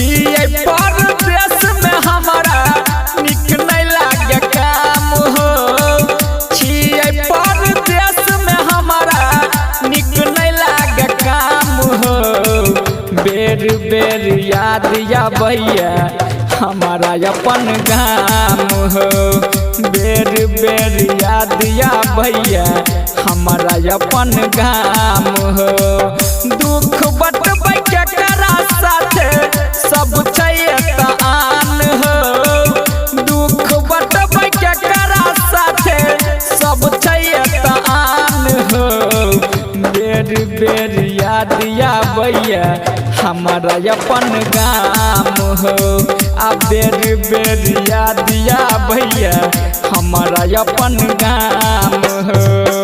छियै परदेश में हमारा निक नहीं लागे काम हो। छियै परदेश में हमारा निक नहीं लागे काम हो। बेर बेर याद आबैया हमारा अपन गाम हो। बेर बेर याद आबैया हमारा अपन गाम हो। दुख बटबै केकरा साथे सब छै एतऽ आन हो। दुख बटबै केकरा साथे सब छै एतऽ आन हो। बेर बेर याद आबैया हमारा अपन गाम हो। आ बेर बेर याद आबैया हमारा अपन गाम हो।